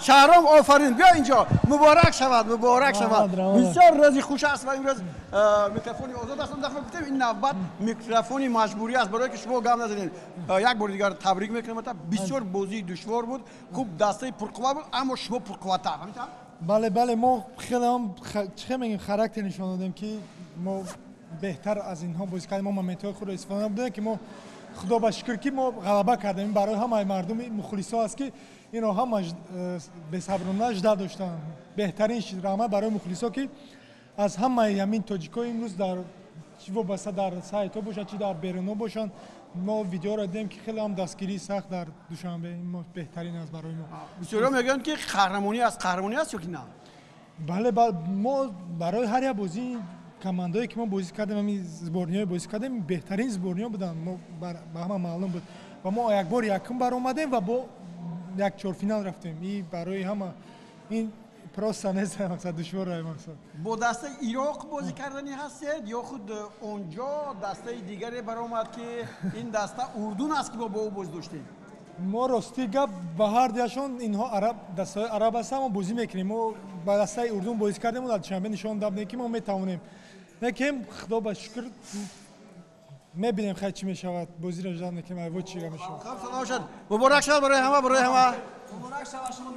Шаҳром, офарин, биё инҷо. Муборак шавад, муборак шавад. Бисёр рӯзи хуш аст ва имрӯз микрофони озод аст. Он дафъа гуфтем, ин навбат микрофони маҷбурӣ аст, барое ки шумо гап назанед. Як бори дигар табрик мекунам. Бисёр бозии душвор буд, хуб, дастаи пурқувват буд, аммо шумо пурқувваттар. Бале, бале, мо хеле ҳам, чӣ мегӯем, характер нишон додем, ки мо беҳтар аз инҳо бозӣ кардем. Мо моментҳои худро истифода будем, ки мо, худо ба шукр, ки мо ғалаба кардем. Ин барои ҳамаи мардуми мухлисо аст, ки инро ҳама бесаброна жда доштанд. Беҳтарин раҳмат барои мухлисо, ки аз ҳамаи ҳамин тоҷикҳо имрӯз дар чӣ вобаста дар сайтҳо бошанд, чӣ дар берунҳо бошанд, мо видеоро дидем, ки хеле ҳам дастгирии сахт дар Душанбе. Ин беҳтарин аст барои мо. Бисёриҳо мегӯянд, ки қаҳрамонӣ аз қаҳрамонӣ аст ё ки на? Бале, мо барои ҳар як бозӣ, командое ки мо бозӣ кардем, ҳамин сборныйҳое бозӣ кардем, беҳтарин сборныйҳо буданд. Мо ба ҳама маълум буд ва мо якбор якум баромадем ва бо як чорфинал рафтем. И барои ҳама ин просто нест, мақсад душвор, мақсад. Бо дастаи Ироқ бозӣ карданӣ ҳастед ё худ онҷо дастаи дигаре баромад, ки ин даста Урдун аст, ки мо бо ӯ бозӣ доштем? Мо, ростӣ гап, ба ҳар дуяшон, инҳо араб, дастаҳои араб ҳастанд, мо бозӣ мекунем. Мо ба дастаи Урдун бозӣ кардем, дар Душанбе нишон додем, ки мо метавонем. Лекин, худо ба шукр, мебинем, хай, чӣ мешавад. Бозиро ждать мекунем, айво чӣ мешавад. Хуб, салом шуд, муборак шавад барои ҳама, барои ҳама. Муборак шавад шумо.